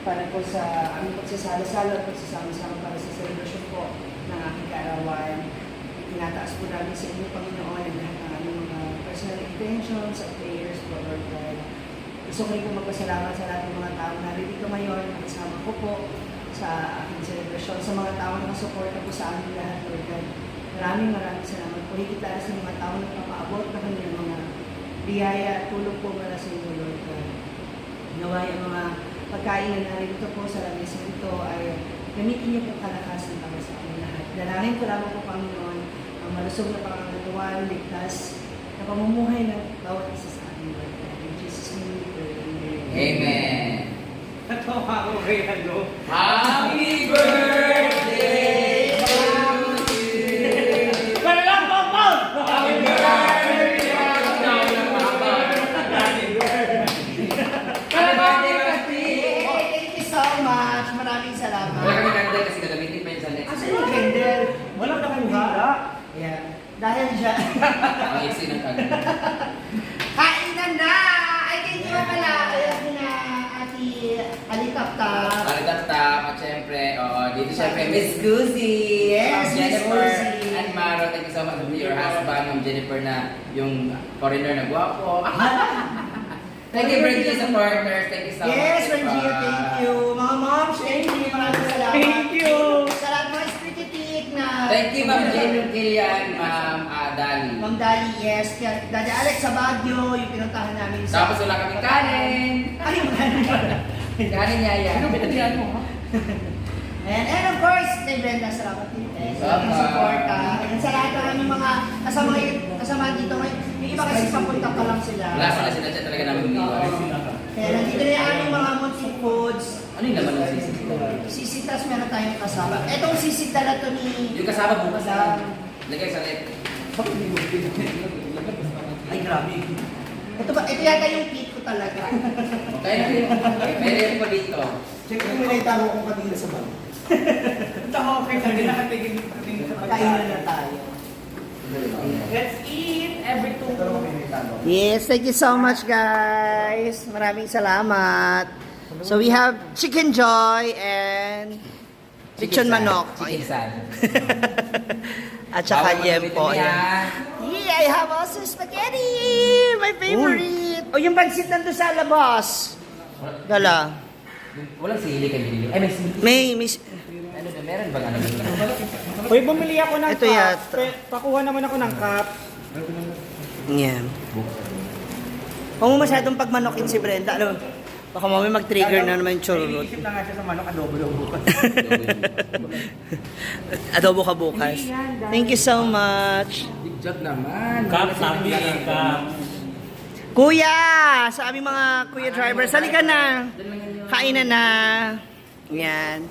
para po sa aming pagsasalo-salo at pagsasama-sama para sa selebrasyon po ng aking kaarawan. Tinataas po namin sa inyo, Panginoon, ang lahat ng aming mga personal intentions at prayers po, Lord God. Gusto ko rin po magpasalamat sa lahat ng mga tao na narito ngayon, kasama ko po sa aking selebrasyon, sa mga tao na nasuporta po sa amin lahat, Lord God. Maraming salamat po. Higit lalo sa mga tao na papaabot na kanilang mga biyaya at tulong po mula sa inyo, Lord God. Naway ang mga pagkain na narito po sa lamesa ito ay gamitin niyo po kalakasan para sa amin lahat. Dalangin ko lamang po, Panginoon, ang malusog na pangangatuan, ligtas na pamumuhay ng bawat isa sa amin, Lord God. In Jesus' name we pray. Amen. Natawa ko kay ano. Happy birthday to you. Kaya lang, Pampang! Happy birthday to you. Happy birthday, Pati. Thank you so much. Maraming salamat. Wala kami candle kasi gagamitin pa yun sa next. Asa yung candle? Walang nakuha. Yeah. Dahil dyan. Ang iksi ng candle. Kainan na! Ay, thank you pala. Ayan na, Ate Alikapta. Tap at syempre, dito syempre, Miss Guzzy. Yes, Miss Jennifer Guzzy. and Maro, thank you so much to your husband, Ma'am Jennifer, na yung foreigner na gwapo. Thank you, Virgie, sa partners. Thank you so much. Yes, Rangia, thank you. Mga moms, thank you. Maraming salamat. Thank you. Sa lahat mga spiritik na... Thank you, Ma'am Jane Kilian, Ma'am Dali. Ma'am Dali, yes. Daddy Alex sa Baguio, yung pinuntahan namin sa... Tapos wala kami kanin. Ay, yung kanin pala. Kanin yaya. Ano pinagyan mo, ha? And of course, kay Brenda, salamat din. Sa Salamat. suporta. And sa lahat ng aming mga kasama dito ngayon. Yung iba kasi papunta pa lang sila. Wala sila sinadya talaga namin umiwan. Kaya nandito na yung aming mga Muncie Foods. Ano yung laman ng sisig? Sisitas meron tayong kasama. Etong sisig dala to ni... Yung kasama bukas lang. Lagay sa lip. Ay, grabe. Ito yata yung cake ko talaga. Okay na rin. May rin pa dito. Check mo may naitago kong kanina sa bag. Ito ako, okay, sabi nakatigil sa Kainan na tayo. Let's eat every 2 minutes. Yes, thank you so much guys. Maraming salamat. So we have Chicken Joy and Lechon Manok. Chicken sad. At saka Bawal yempo. magamitin yan. Yeah, I have also spaghetti! My favorite! O yung pansit nandun sa labas. Dala. Walang sili kayo binili. Ay, may sili. May Ano ba? Meron bang ano? Uy, bumili ako ng Ito cup. yata. Pakuha naman ako ng cup. Yan. Huwag mo masyadong pagmanokin si Brenda. Ano? Baka mamay mag-trigger na naman yung churrot. Naiisip na nga siya sa manok, adobo-adobo ka. Adobo ka bukas. Thank you so much. Big job naman. Cup, sabi ka. Kuya! Sa aming mga kuya drivers, halika na. Kainan na. Yan.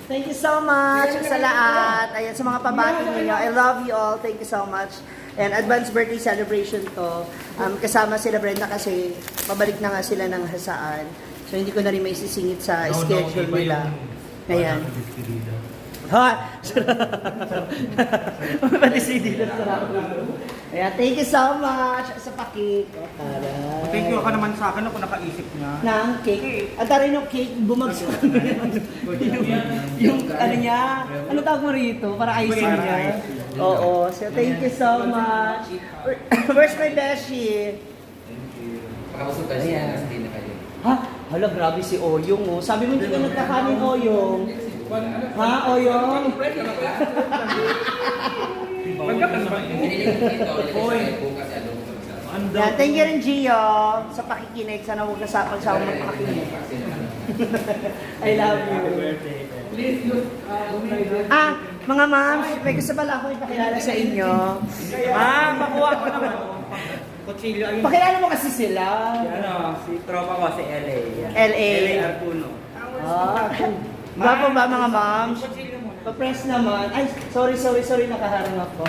Thank you so much sa lahat. Ayan, sa mga pabati ninyo. I love you all. Thank you so much. And advance birthday celebration to. Kasama sila Brenda kasi pabalik na nga sila ng hasaan. So hindi ko na rin may sisingit sa schedule nila. Ayan. Ha? Pati si Dino sarap. Ayan, thank you so much sa pakik. Thank you ka naman sa akin ako nakaisip niya. Ng cake. At tarin yung cake, bumagsak. yung ano niya, ano tawag mo rito? Para icing niya. Oo, so thank you so much. Where's my beshi? Pakabusog ka siya. Nasa din na kayo. Ha? Hala, grabe si Oyong oh. Sabi mo hindi ka nagkakanin Oyong. Ha, Oyong? Hinilig ko ito. Ilagay sa lip bukas. Ano? Yeah, thank you rin Gio sa pakikinig. Sana huwag nasapag sa akong magpakikinig. I love you. Mga moms, may gusto pala ako ipakilala sa inyo. Makuha ko naman. Kutsilyo. Ayun. Pakilala mo kasi sila. Ano, si tropa ko, si LA. LA. LA Artuno. Gwapo ba mga moms? Kutsilyo muna. Pa-press naman. Ay, sorry, nakaharang ako.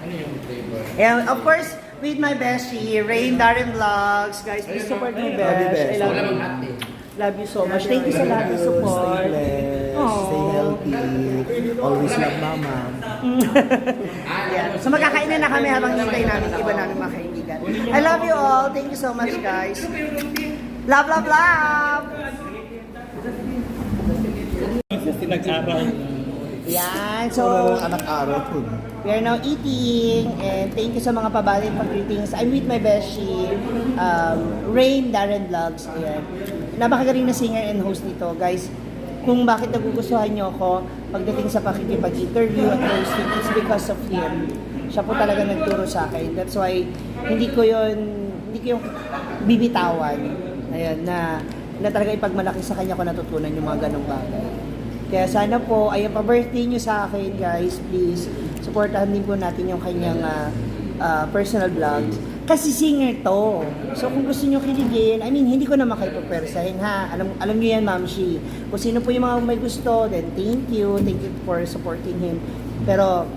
Ano yung flavor? And of course, with my bestie, Rain Darren Vlogs. Guys, please support my best. I love Wala you. mang hati. Love you so much. Thank you sa lahat ng support. Stay Aww. healthy. Always love mama. Yeah. So magkakainan na kami habang hintay namin yung iba namin mga kaibigan. I love you all. Thank you so much, guys. Love, love, love! Kasi nag-aral. Yan, So, so anak araw po. we are now eating and thank you sa mga pabati pag-greetings. I'm with my beshi, Rain Darren Vlogs. Ayan. Napakagaling na singer and host nito, guys. Kung bakit nagugustuhan niyo ako pagdating sa pakikipag-interview at hosting, it's because of him. Siya po talaga nagturo sa akin. That's why hindi ko yung bibitawan. Ayun, na talaga ipagmalaki sa kanya ko natutunan yung mga ganong bagay. Kaya sana po, ayun pa birthday nyo sa akin guys, please, supportahan din po natin yung kanyang personal vlogs. Kasi singer to. So kung gusto nyo kiligin, I mean, hindi ko naman kayo papersahin ha. Alam nyo yan, Ma'am Shi. Kung sino po yung mga may gusto, then thank you for supporting him. Pero,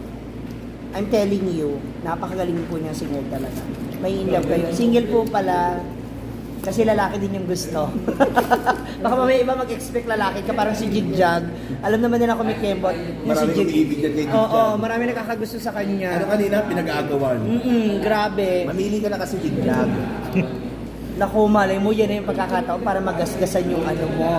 I'm telling you, napakagaling po niyang singer talaga. May in love kayo. Single po pala, kasi lalaki din yung gusto. Baka mamaya iba mag-expect lalaki ka, parang si Jigjag. Alam naman nila kung may kembot. Marami umiibig dyan kay Jigjag. Oo, marami nakakagusto sa kanya. Ano kanina, pinag-aagawan. Grabe. Mamili ka na kasi Jigjag. Naku, malay mo, yan na yung pagkakataon para magasgasan yung ano mo.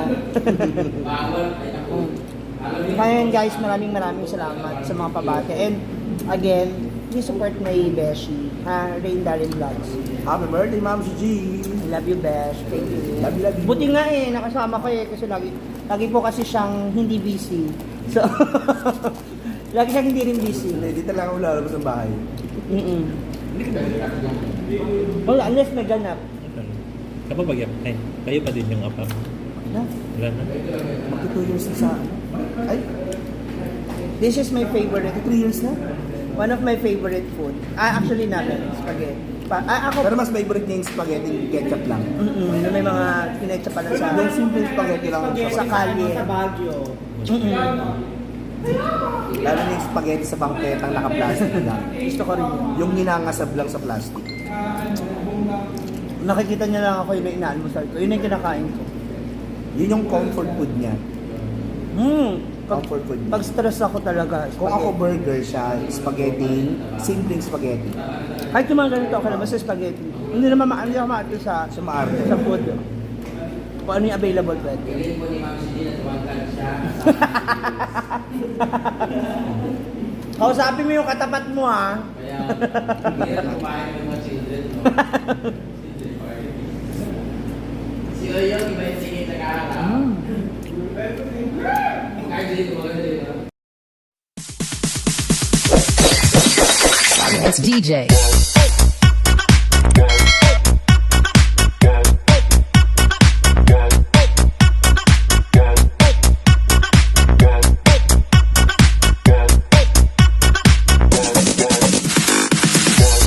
Kaya yan, guys, maraming salamat sa mga pabate. And again, please support my beshi, Rain Darren Vlogs. Happy birthday, Ma'am si G. I love you, Besh. Thank you. Love you. Buti nga nakasama ko kasi lagi po kasi siyang hindi busy. So, lagi siyang hindi rin busy. Hindi talaga ako lalabas ng bahay. Wala, unless may ganap. Kapag bagyan, ay, kayo pa din yung apa. Na, Wala na. Magti 2 years na sa... Ay, this is my favorite. 3 years na? One of my favorite food. Actually namin, spaghetti. Ako, Pero mas favorite niya yung spaghetti ketchup lang. na may mga kinetsa pala sa Yung simple spaghetti lang sa kalye. Lalo na yung spaghetti sa bangketang naka-plastic lang. Gusto ko rin yun. Yung ninangasab lang sa plastic. Nakikita niya lang ako yung inaalmusal ko. Yun yung kinakain ko. Yun yung comfort food niya. Comfort food niya. Pag stress ako talaga, Kung ako spaghetti. burger siya, spaghetti, simpleng spaghetti. Kahit yung mga ganito, ako naman sa spaghetti. Hindi naman hindi ako maarte sa Sumaarte. sa food. Kung ano yung available pwede. Galing po ni Ma'am Gigi na tumangkad siya. Kausapin mo yung katapat mo ha. Kaya, hindi na kumain ng mga children mo. Children party. Si Oyo, iba yung singin na kaharap. Kahit din mo, hindi na. It's DJ.